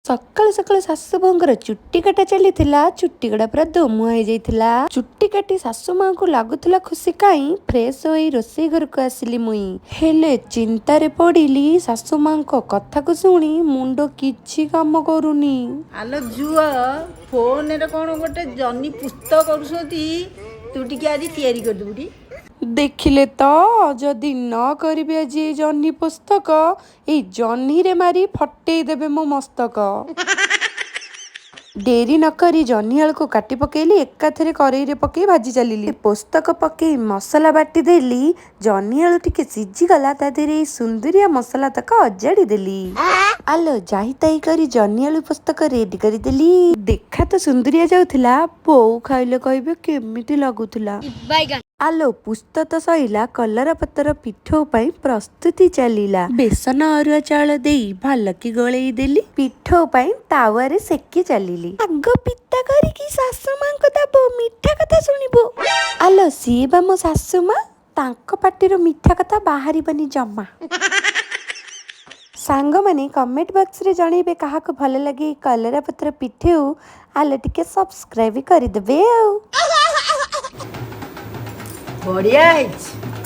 ସକାଳୁ ସକାଳୁ ଶାଶୁ ବୋହୂଙ୍କର ଚୁଟି କଟା ଚାଲିଥିଲା। ଚୁଟି କଟା ପୁରା ଦୁମୁହାଁ ହେଇଯାଇଥିଲା। ଚୁଟି କାଟି ଶାଶୁ ମାଙ୍କୁ ଲାଗୁଥିଲା ଖୁସି। କାଇଁ ଫ୍ରେଶ ହୋଇ ରୋଷେଇ ଘରକୁ ଆସିଲି ମୁଇଁ, ହେଲେ ଚିନ୍ତାରେ ପଡ଼ିଲି। ଶାଶୁ ମାଙ୍କ କଥାକୁ ଶୁଣି ମୁଣ୍ଡ କିଛି କାମ କରୁନି। ଆଲୋ ଝୁଅ, ଫୋନରେ କ'ଣ ଗୋଟେ ଜହ୍ନି ପୁସ୍ତ କରୁଛନ୍ତି, ତୁ ଟିକେ ଆଜି ତିଆରି କରିଦେବୁ ଟି। ଦେଖିଲେ ତ, ଯଦି ନ କରିବି ଆଜି ଏଇ ଜହ୍ନି ପୋସ୍ତକ, ଏଇ ଜହ୍ନିରେ ମାରି ଫଟେଇ ଦେବେ ମୋ ମସ୍ତକ। ଡେରି ନକରି ଜହ୍ନି ଆଳୁକୁ କାଟି ପକେଇଲି, ଏକାଥରେ କରେଇରେ ପକେଇ ଭାଜି ଚାଲିଲି। ପୋସ୍ତକ ପକେଇ ମସଲା ବାଟି ଦେଲି। ଜହ୍ନି ଆଳୁ ଟିକେ ସିଝିଗଲା, ତା ଦେହରେ ଏଇ ସୁନ୍ଦରିଆ ମସଲା ତକ ଅଜାଡ଼ି ଦେଲି। ଆଲୋ, ଯାହି ତାହି କରି ଜହ୍ନି ଆଳୁ ପୋସ୍ତକ ରେଡି କରିଦେଲି। ଦେଖା ତ ସୁନ୍ଦରିଆ ଯାଉଥିଲା, ବୋଉ ଖାଇଲେ କହିବେ କେମିତି ଲାଗୁଥିଲା। ଆଲୋ, ପୁସ୍ତ ତ ସଇଲା, କଲରା ପତ୍ର ପିଠଉ ପାଇଁ ପ୍ରସ୍ତୁତି ଚାଲିଲା। ବେସନ ଅରୁଆ ଚାଉଳ ଦେଇ ଭଲକି ଗୋଳେଇ ଦେଲି। ପିଠଉ ପାଇଁ ତାୱାରେ ସେକି ଚାଲିଲି। ଆଗ ପିତା କରିକି ଶାଶୁ ମାଙ୍କୁ ଦବୁ, ମିଠା କଥା ଶୁଣିବୁ। ଆଲୋ, ସିଏ ବା ମୋ ଶାଶୁ ମା, ତାଙ୍କ ପାଟିରୁ ମିଠା କଥା ବାହାରିବନି ଜମା। ସାଙ୍ଗମାନେ, କମେଣ୍ଟ ବକ୍ସରେ ଜଣେଇବେ କାହାକୁ ଭଲ ଲାଗେ ଏଇ କଲରା ପତ୍ର ପିଠଉ। ଆଲୋ, ଟିକେ ସବସ୍କ୍ରାଇବ କରିଦେବେ ଆଉ। ବଢ଼ିଆ ହେଇଛି।